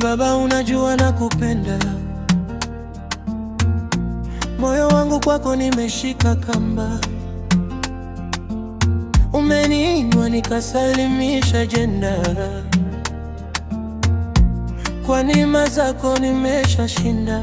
Baba, unajua nakupenda, moyo wangu kwako nimeshika kamba, umeniinua nikasalimisha jenda, kwa neema zako nimeshashinda.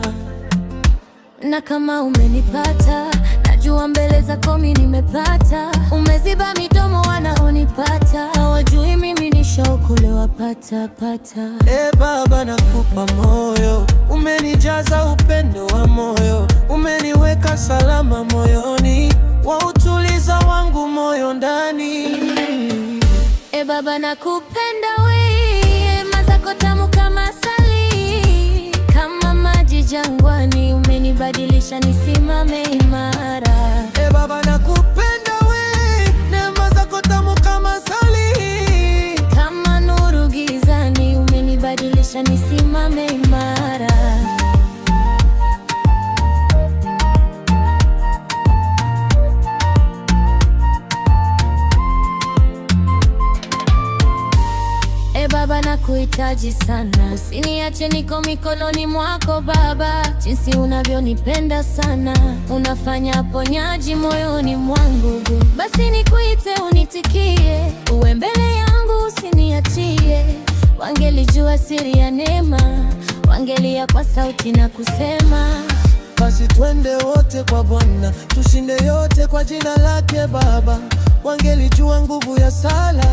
Na kama umenipata, najua mbele zako mimi nimepata. Umeziba midomo wanaonipata, hawajui mimi nishaokolewa pata pata. E Baba, nakupa moyo, umenijaza upendo wa moyo, umeniweka salama moyoni, wautuliza wangu moyo ndani. E Baba, nakupenda we, neema zako tamu kama asali, kama maji jangwani, umenibadilisha nisimame imara. E Baba, nakupenda we, neema zako tamu kama asali, Kama nuru gizani, umenibadilisha nisimame imara. E Baba, nakuhitaji sana, usiniache, niko mikononi mwako Baba. Jinsi unavyonipenda sana, unafanya ponyaji moyoni mwangu. Basi nikuite unitikie, uwe mbele yangu usiniachie. Wangelijua siri ya neema, wangelia kwa sauti na kusema, Basi twende wote kwa Bwana, tushinde yote kwa jina lake Baba. Wangelijua nguvu ya sala,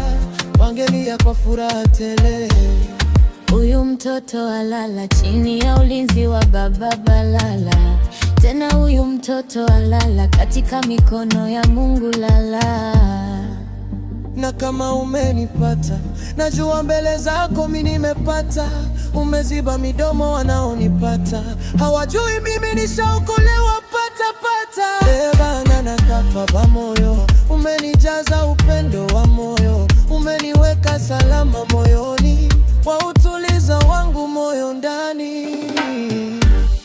wangelia kwa furaha tele. Huyu mtoto alala chini ya ulinzi wa baba Balala. Tena huyu mtoto alala katika mikono ya Mungu lala. Na kama umenipata, najua mbele zako mimi nimepata. Umeziba midomo wanaonipata, hawajui mimi nishaokolewa pata pata. E Bana, nakapa moyo, umenijaza upendo wa moyo, umeniweka salama moyoni, wautuliza wangu moyo ndani.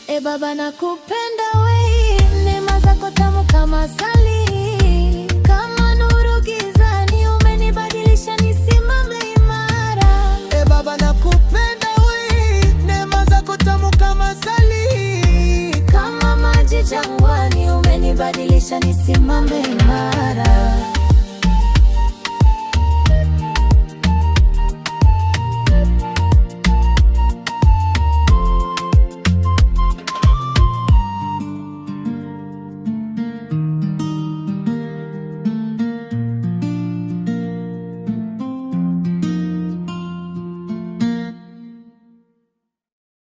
E Baba, nakupenda we, neema zako tamu kama asali, kama nuru gizani, umenibadilisha nisimame imara. E Baba, nakupenda we, neema zako tamu kama asali, Kama maji jangwani, umenibadilisha nisimame imara.